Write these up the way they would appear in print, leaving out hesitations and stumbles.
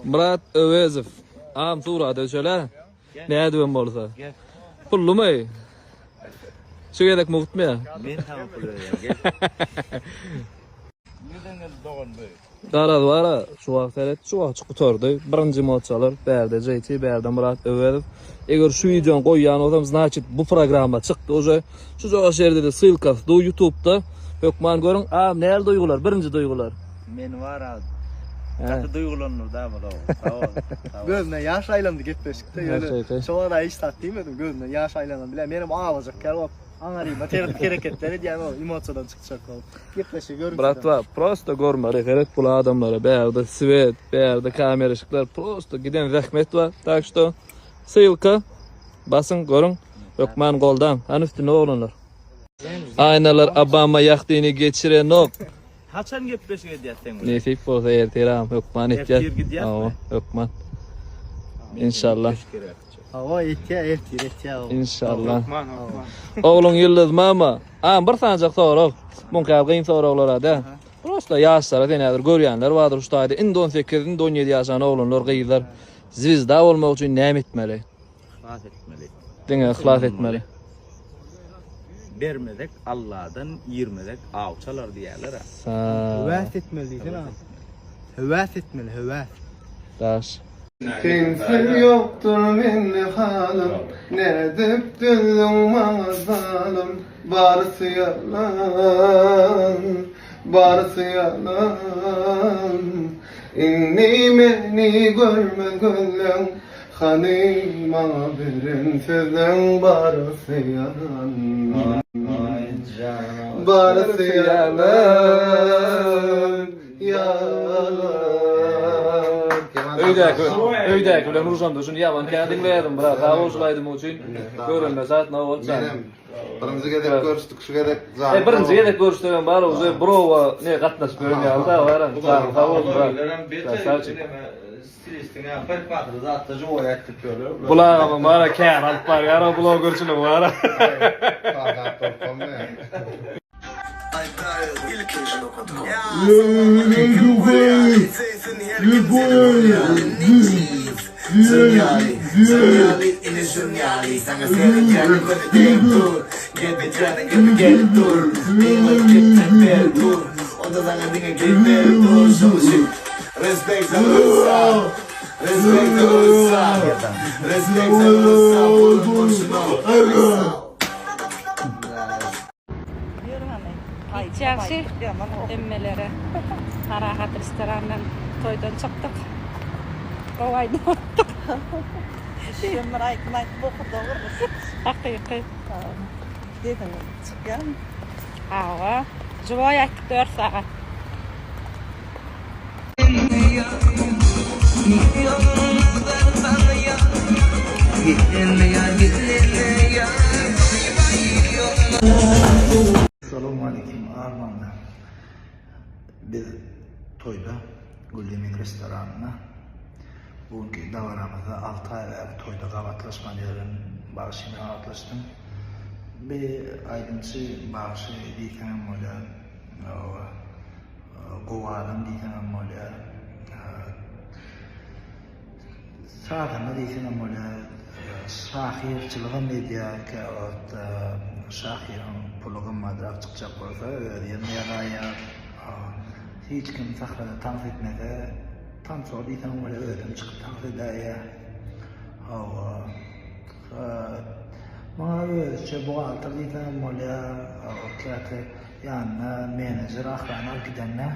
Myrat Öwezow. Agam surata düşeli. Nädibem bolsa. Pullumy? Şu gezek mugtmy ýa? Men saňa pul berýän gel. Nireden geldi dogan bu? Garaz bara şu wagt seret şu wagtçyk gutardy. Birinji emosiýalar bärde JT bärde Myrat Öwezow. Eger şu wideony goýýan bolsam znaçit bu programma çykdy uje. Şu jogaş ýerde-de ssylkasy du ýutubda. Hökman görüň. A näl duýgular birinji duýgular? Meni bara gaty duýgulandyrdy a bul ogul. Sag bol. Sag bol. Gözümden ýaş aýlandy gepleşikde ýöne şo wagt hiç zat diýmedim gözümden ýaş aýlanan bile menem aglajak ýaly bolup aňaryma ters hereketler edýän ol emosiýadan çykjak bolup gepleşigi görüň Bratwa prosto görmeli gerek bul adamlara bärde swet bärde kamera yşyklar prosto giden zähmet bar tak şto ssylka basyň görüň hökman goldaň hany üstünde oglanlar. Aýnalar Obama ýahdyny geçirenok. Haçan gepleşik edýäs seň bilen? Nesip bolsa ertir agam hökman etýäs. Ertir gidýäsmi? Hawa, hökman. Inşallah. Hawa etýä ertir etýä o. Inşallah. Hökman, hökman. Ogluň Ýyldyz mama. Agam bir sanjak sorag. Muňky ýaly gyn soraglara däl. Prosta ýaşlara sen häzir görýänler bardyr şu taýda indi 18, indi 17 ýaşan oglanlar, gyzlar zwizda bolmak üçin näme etmeli? Yhlas etmeli. Diňe yhlas etmeli. Bermezek Alladan, irmezek aw çalar diýýärler-ä. Höwes etmeli diýsene agam. Höwes etmeli, höwes. Daş. Sensiz ýokdur mende halym, Nädip dözdüň maňa zalym, Barysy ýalan, barysy ýalan. Indi meni görmez gözleň, Hany maňa beren sözleň barysy ýalan Barysy ýalan Ýalan Öýdäki öýdäki bilen uruşamda şuny ýaman kän diňleýärdim brat sag bol şul aýdymyň üçin görende zat no bolçan. Menem birinji gezek görüşdik şu gezek E birinji gezek görüşsegem bar uje browa ne gatnaşyp ýören ýaly da baram janyň sag bolsun brat. Krasawçik. Bul agamam bara kär alyp barýar o blogerçiligi bara. Hiç ýagşy hemmelere. Parahat restorandan toýdan çykdyk. Gowy aýdym aýtdyk. Şem bir aýdym aýdyp okurda gurmuş. Hakyky. Sesiň çykýarmy? Hawa. Živoý aýtdyk 4 sagat. Salowmaleýkim Armanda. Biz toýda Gülzemin restoranynda. Bu günki dabaramyzda 6 aý bäri toýda gabatlaşman ýören bagşy bilen gabatlaşdym. Bir aýdymçy bagşy diýseňem bolýar. Gowy adam diýseňem bolýar. Sazanda diýseňem bolýar. Şahyrçylygam edýär käwagt. Şahyryň puly gymmadrak çykjak bolsa özem ýazaýýar. Hiç kim sahnada tans etmese, tansor diýseňem bolýar, özem çykyp tans edäýýär. Hawa. Muňa özüçe buhgalter diýseňem bolýar. Käte Ýanyna menejer ahrana alyp gidende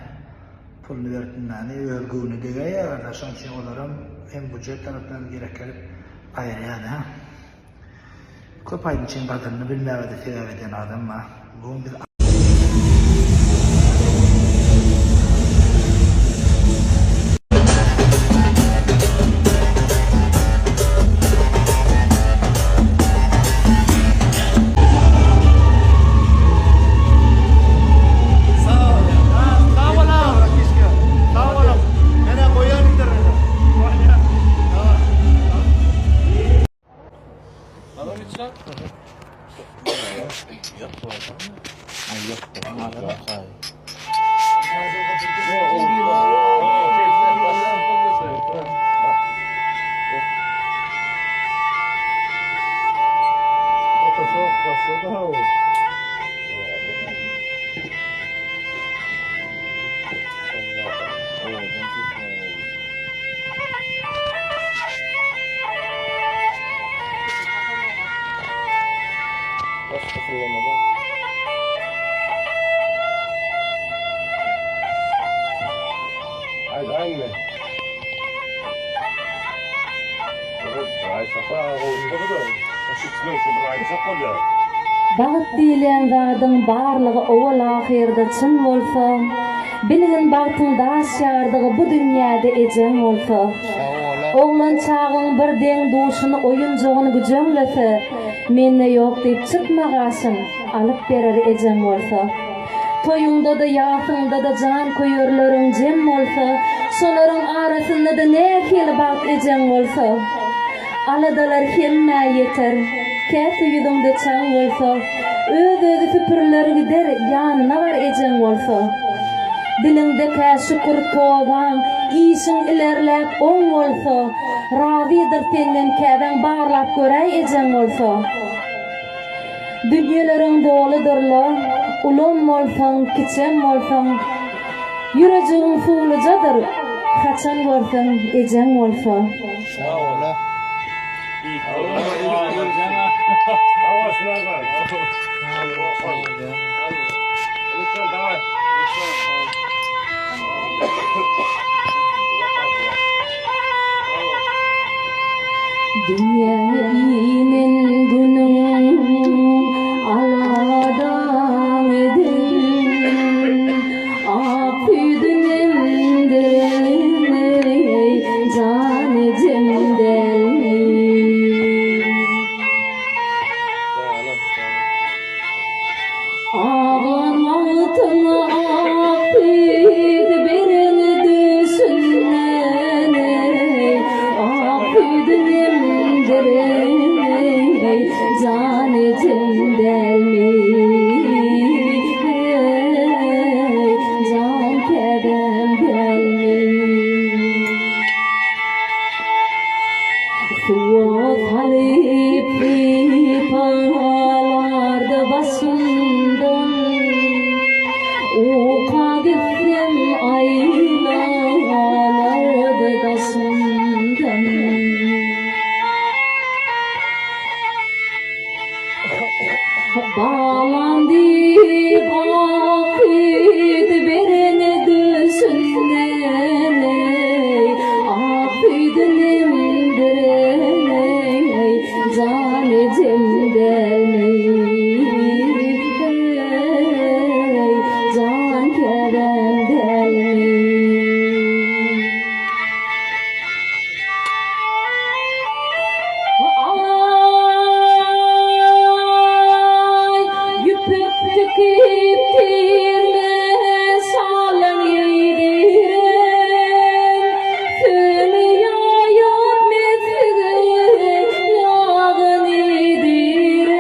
puluny berip bilmäni öz göwnüne degäýýärler-dä, şonuň üçin olaram hem bujet tarapdan hem gerek gelip aýyrýar-da. Köp aýdymçyň gadyryny bilmäge-de sebäp eden adam bar. Bu gün biz. Bagt diýilýän zadyň barlygy owal-ahyrda çyn bolsa, Bilgin bagtyň daş ýardygy bu dünýäde ejeň bolsa. Oglan çagaň bir deň-duşuny oýunjagyny güjeňlese, Mende ýok diýip çytma gaşyň, alyp berer ejeň bolsa. Toýuňda-da, ýasyňda-da janköýerleriň jem bolsa, Şolaryň arasynda-da nähili bagt ejeň bolsa. Aladalar hemmä ýeter, käte ýüzüňde çaň bolsa, Öz-özi süpüriler gider, ýanyna bar ejeň bolsa. Diliňdekä şükür tobaň, işiň ilerläp oň bolsa, Razydyr senden käbäň barlap göräý ejeň bolsa. Dünýeleriň doludyr-la, ulam bolsaň, kiçem bolsaň, Ýürejigiň suwlujadyr, haçan görseň ejeň bolsa. Dünýä inen günüň aladaň eden, Ak süýdün emdiren eý, jan ejem dälmi? Aglan wagtyň ak süýt beren düşünen eý, Ak süýdün emdiren eý, jan ejem dälmi? Eý, jan käbäm dälmi? Suwa salyp sypalardy başymdan, Uka gitsem aýlanardy daşymdan. Balam diýip ak süýt beren döşünden eý, Ak süýdün emdiren eý, jan ejem dälmi? Eý, jan käbäm dälmi? Aý, ýüpek tikip tirme şalyň geýdiren, Söni ýaýyp meslige ýagyn iýdiren.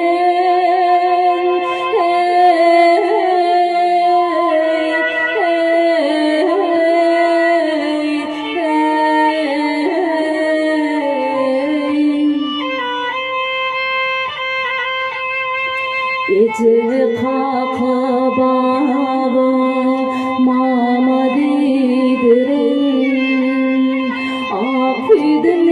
Heý, heý, Eje kaka baba mama diýdiren Ak süýdün.